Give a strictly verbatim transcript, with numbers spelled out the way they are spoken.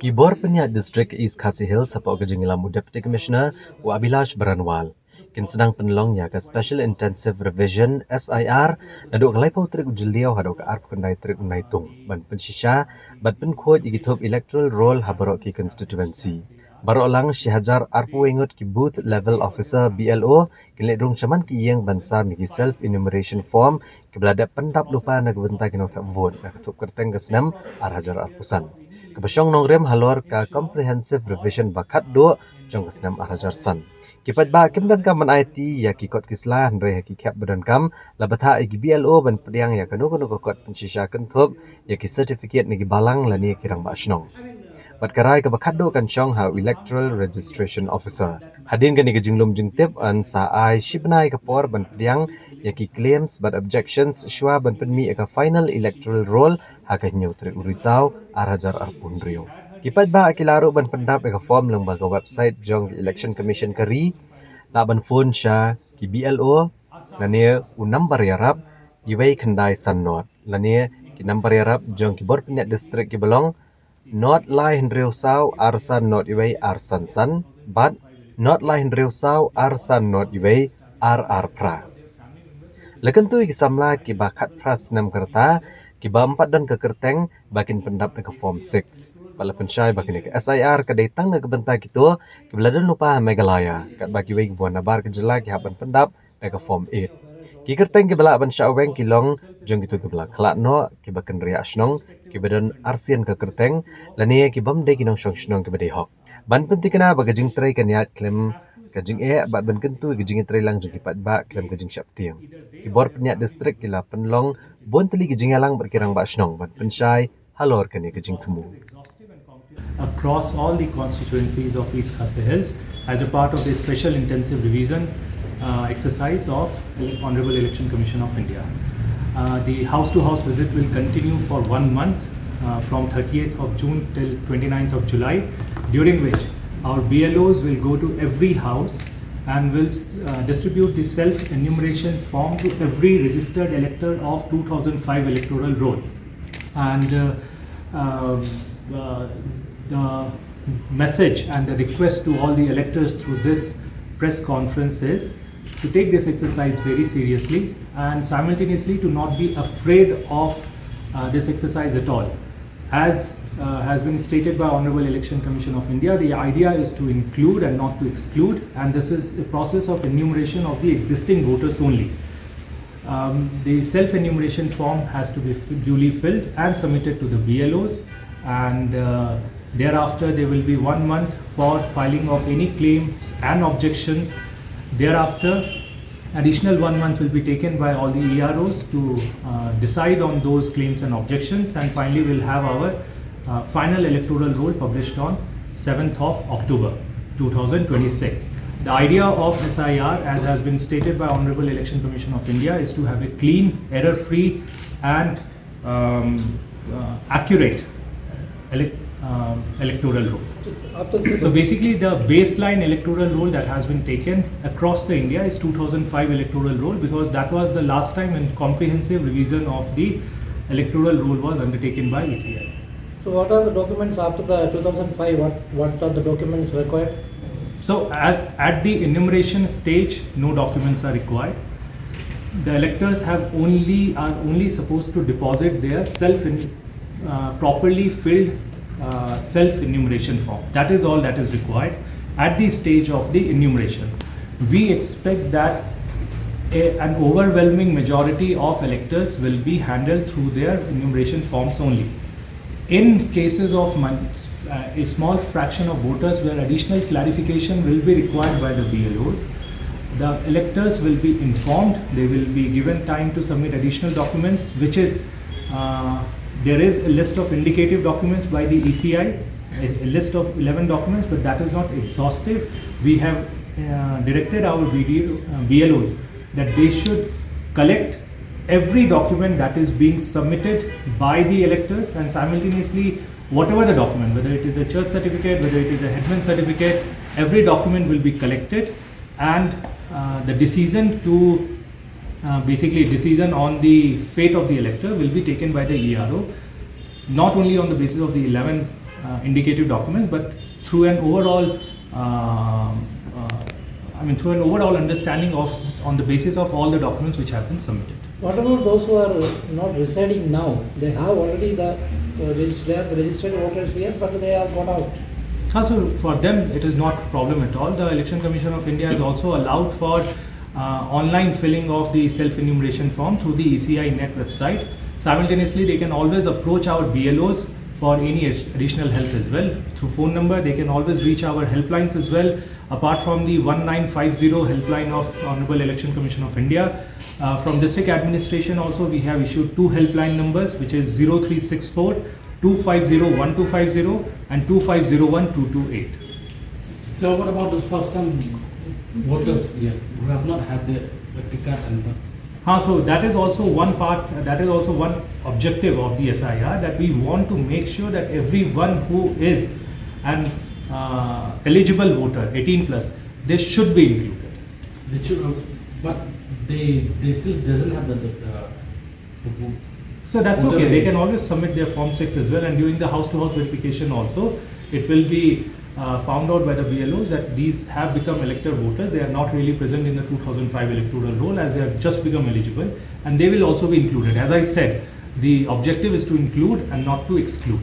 Ki bor pynïaid District East Khasi Hills hapoh ka jingïalam u Deputy Commissioner u Abhilash Baranwal kin sdang pynlong ïa ka Special Intensive Revision, S I R, naduh ka laiphew tarik u Jylliew haduh ka arphew khyndai tarik u Naitung, ban pynshisha bad pynkhuid ïa ki thup electoral roll ha baroh ki constituency. Baroh lang shi hajar arphew wei ngut ki Booth Level Officer, B L O, kin leit rung shaman ki ïing ban sam ïa ki self enumeration form kiba la dep pyndap lypa na ka bynta ki nongthep vote na ka thup kyrteng ka snem ar hajar arphew san, kaba shong nongrim halor ka Comprehensive Revision ba khatduh jong ka snem ar hajar san. Ki paidbah kim donkam ban aiti ïa ki kot ki sla, hynrei ha ki khep ba donkam, la bthah ïa ki B L O ban pdiang ïa kano kano ka kot pynshisha kynthup ïa ki certificate na ki balang lane ki rangbah shnong. Bad ka rai kaba khatduh kan shong ha u Electoral Registration Officer. Hadien kane ka jinglum jingtip, yn sa ai shi bnai ka por ban pdiang ïa ki claims bad objections shuwa ban pynmih ïa ka final electoral roll ha ka hynñiew tarik u Risaw ar hajar arphew hynriew. Ki paidbah ki lah ruh ban pyndap ïa ka form lyngba ka website jong ka Election Commission ka ri, lah ban phone sha ki B L O lane u number ïarap uwei khyndai san not, lane ki number ïarap jong ki bor pynïaid district kiba long not lai hynriew saw ar san not uwei ar san san bad not lai hynriew saw ar san not uwei ar ar phra. La kyntu ïa ki samla kiba khatphra snem ka rta, kiba ym pat don ka kyrteng, ba kin pyndap da ka form six. Bad la pynshai ba kane ka S I R ka dei tang na ka bynta kito kiba la don lypa ha Meghalaya, katba kiwei kiba wan nabar ka jylla ki hap ban pyndap da ka form eight. Ki kyrteng kiba lah ban shah weng ki long jong kito kiba la khlad noh, kiba kynriah shnong, kiba don arsien ka kyrteng, lane kibym dei ki nongshong shnong kiba dei hok. Ban pynthikna ba ka jingtrei kan ïaid khlem ka jingeh bad ban kyntu ïa ka jingïatreilang jong ki paidbah khlem ka jingsheptieng, ki bor pynïaid district ki la pynlong bun tylli ki jingïalang bad ki rangbah shnong ban pynshai halor kane ka jingthmu. Across all the constituencies of East Khasi Hills as a part of the special intensive revision, uh, exercise of Ele-, Honorable Election Commission of India. Uh, the house-to-house visit will continue for one month, uh, from thirtieth of June till twenty-ninth of July, during which our B L Os will go to every house and will, uh, distribute the self-enumeration form to every registered elector of two thousand five electoral roll. And, uh, uh, uh, the message and the request to all the electors through this press conference is to take this exercise very seriously and simultaneously to not be afraid of, uh, this exercise at all. As, uh, has been stated by Honorable Election Commission of India, the idea is to include and not to exclude, and this is a process of enumeration of the existing voters only. Um, the self-enumeration form has to be f-, duly filled and submitted to the B L Os, and, uh, thereafter there will be one month for filing of any claims and objections. Thereafter, additional one month will be taken by all the E R Os to, uh, decide on those claims and objections, and finally we'll have our, uh, final electoral roll published on seventh of October two thousand twenty-six. The idea of S I R, as has been stated by Honorable Election Commission of India, is to have a clean, error-free and, um, uh, accurate elec-, um, electoral roll. So basically, the baseline electoral roll that has been taken across the India is two thousand five electoral roll, because that was the last time when comprehensive revision of the electoral roll was undertaken by E C I. So what are the documents after the two thousand five? What, what are the documents required? So as at the enumeration stage, no documents are required. The electors have only, are only supposed to deposit their self in, uh, properly filled, uh, self enumeration form. That is all that is required at the stage of the enumeration. We expect that a, an overwhelming majority of electors will be handled through their enumeration forms only. In cases of mon-, uh, a small fraction of voters where additional clarification will be required by the B L Os, the electors will be informed. They will be given time to submit additional documents, which is, uh, there is a list of indicative documents by the E C I, a, a list of eleven documents, but that is not exhaustive. We have, uh, directed our B D O, uh, B L Os that they should collect every document that is being submitted by the electors, and simultaneously, whatever the document, whether it is a church certificate, whether it is a headman certificate, every document will be collected, and, uh, the decision to, uh, basically, decision on the fate of the elector will be taken by the E R O, not only on the basis of the eleven uh, indicative documents, but through an overall, uh, uh, I mean, through an overall understanding of, on the basis of all the documents which have been submitted. What about those who are not residing now? They have already the uh, regis- they are registered voters here, but they have gone out. Ah, so for them, it is not a problem at all. The Election Commission of India has also allowed for uh, online filling of the self-enumeration form through the E C I net website. Simultaneously, they can always approach our B L Os for any ad- additional help as well. Through phone number, they can always reach our helplines as well. Apart from the one nine five zero helpline of Honorable Election Commission of India, uh, from district administration also we have issued two helpline numbers, which is zero three six four two five zero one two five zero and two five zero one two two eight. So what about those first time voters here who have not had the, the card and the Huh, so that is also one part, that is also one objective of the S I R, that we want to make sure that everyone who is an uh, eligible voter, eighteen plus, they should be included. They should, uh, but they they still doesn't have the, the, the, the So that's Voter okay. They I D. Can always submit their form six as well, and during the house-to-house verification also, it will be uh, found out by the B L Os that these have become elector voters. They are not really present in the two thousand five electoral roll as they have just become eligible, and they will also be included. As I said, the objective is to include and not to exclude.